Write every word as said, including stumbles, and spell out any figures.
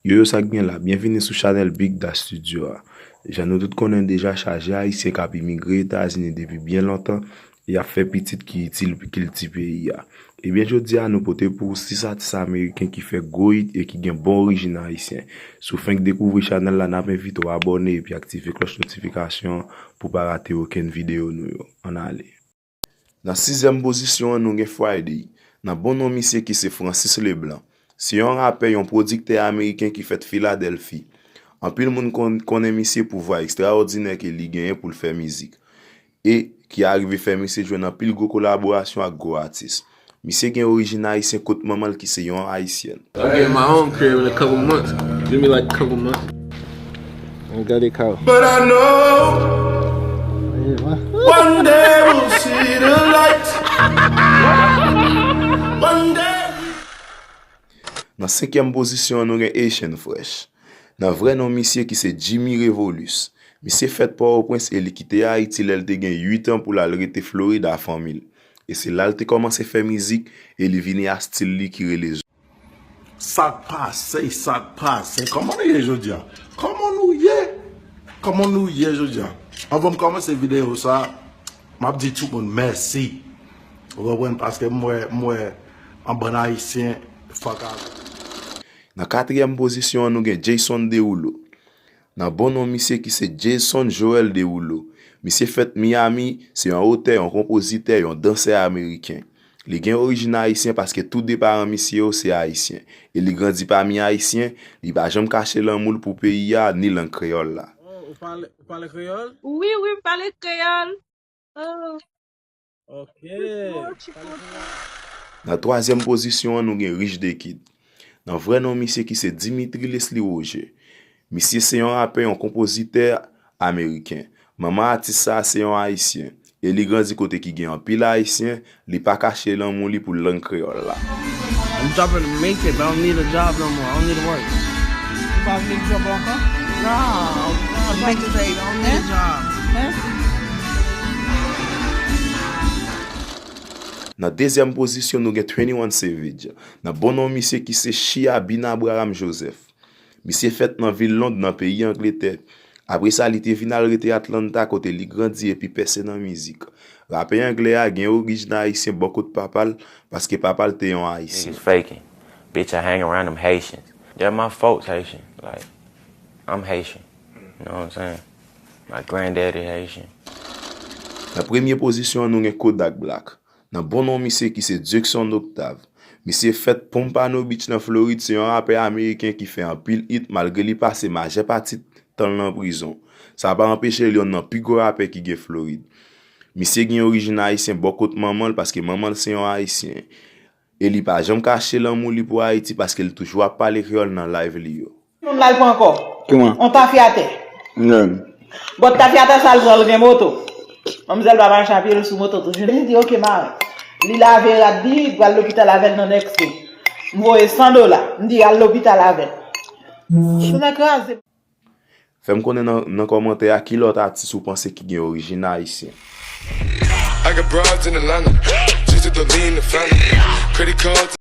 Yo yo, sa k gen la? Byenvini sou chanèl Big Da Studio a. Jan nou tout konnen deja, chaje Ayisyen k ap imigre Etazini depi byen lontan e y ap fè pitit ki itil kilti peyi a. Ebyen, jodi a, nou pote pou ou sis atis ameriken ki fè gwo hit e ki gen bon orijin ayisyen. Si w fenk dekouvri chanèl la, n ap envite w abòne epi aktive klòch notifikasyon an pou w pa rate okenn videyo nou yo. Ann ale. Nan sizyèm pozisyon an, nou gen Fridayy. Nan bon non misye ki se Francis Leblanc. Se yon rapè, yon pwodiktè ameriken ki fèt Filadèlfi. Anpil moun konn, konnen misye pou vwa ekstraòdinè ke li genyen pou l fè mizik. E ki arive fè misye jwenn anpil gwo kolaborasyon ak gwo atis. Misye gen orijin ayisyen kot manman l ki se yon ayisyèn. I'm getting my own crib in a couple months. Give me, like, a couple months. Gade ka. But I know one day we'll see the light. One day. Nan senkyèm pozisyon an, nou gen Haitian Fresh. Nan vrè non misye ki se Jimmy Revolus. Misye fèt Pòtoprens e li kite Ayiti lè l te gen uit an pou l al rete Florid a fanmi l. E se la l te kòmanse fè mizik e li vini a stil li ki rele Sa k pase, sa k pase? Kòman nou ye jodi a? Kòman nou ye? Kòman nou ye jodi a? Anvan m kòmanse videyo sa, m ap di tout moun mèsi. Ou konprann? Paske m wè, m wè an bann Ayisyen fòk a. Nan katriyèm pozisyon an, nou gen Jason Derulo. Nan bon non misye ki se Jason Joel Derulo. Misye fèt Miami, se yon otè, yon konpozitè, yon dansè ameriken. Li gen orijin ayisyen paske tou de paran misye yo se ayisyen. E li grandi pami ayisyen, li pa janm kache lanmou l pou peyi a, ni lang kreyòl la. Oh, ou pale, ou pale kreyòl? Wi, wi, m pale kreyòl. Oh. Ok. Nan twazyèm pozisyon an, nou gen Rich the Kid. Nan vrè non misye ki se Dimitri Leslie Roger. Misye se yon rapè, yon konpozitè ameriken. Manman atis sa a se yon ayisyen. E li grandi kote ki gen anpil ayisyen, li pa kache lanmou li pou lang kreyòl la. I'm dropping the matrix, I don't need a job no more. I don't need to work. Ou pa vle djòb ankò? No, no, Doctor Dre, don't need a job. Hein? Nan dezyèm pozisyon, nou gen twenty-one Savage. Nan bon non misye ki se Shia Bin Abraham Joseph. Misye fèt nan vil Lond, nan peyi Angletè. Apre sa, li te vin al rete Atlanta, kote li grandi epi pèse nan mizik. Rapè anglè a gen orijin ayisyen bò kot papa l, paske papa l te yon ayisyen. Niggas faking. Bitch, I hang around them Haitians. They're my folks Haitian. Like, I'm Haitian. You know what I'm saying? My granddaddy Haitian. Nan premye pozisyon an, nou gen Kodak Black. Nan bon non misye ki se Dieuxson Octave. Misye fèt Pompano Beach nan Florid, se yon rapè ameriken ki fè anpil hit malgre li pase majè pati tan l nan prizon. Sa pa anpeche l yonn nan pi gwo rapè ki gen Florid. Misye gen orijin ayisyen bò kot manman l paske manman l se yon ayisyen. E li pa janm kache lanmou li pou Ayiti paske l toujou ap pale kreyòl nan live li yo. Moun la l pran ankò. Kouman? On tafyatè. Menm. Bòt tafyata sa l pran, l gen moto. Manmzèl pa mache a pye, l sou moto toujou. Li di, "Ok, mare." Li lave rad li, pral lopital avè l nan nèks li. M voye san dola. M di, "Al lopital avè l." Sou nan kraze. Fè m konnen nan, nan kòmantè a ki lòt atis ou panse ki gen orijin ayisyen. I got broads in Atlanta. Just to lean the family. Credit cards.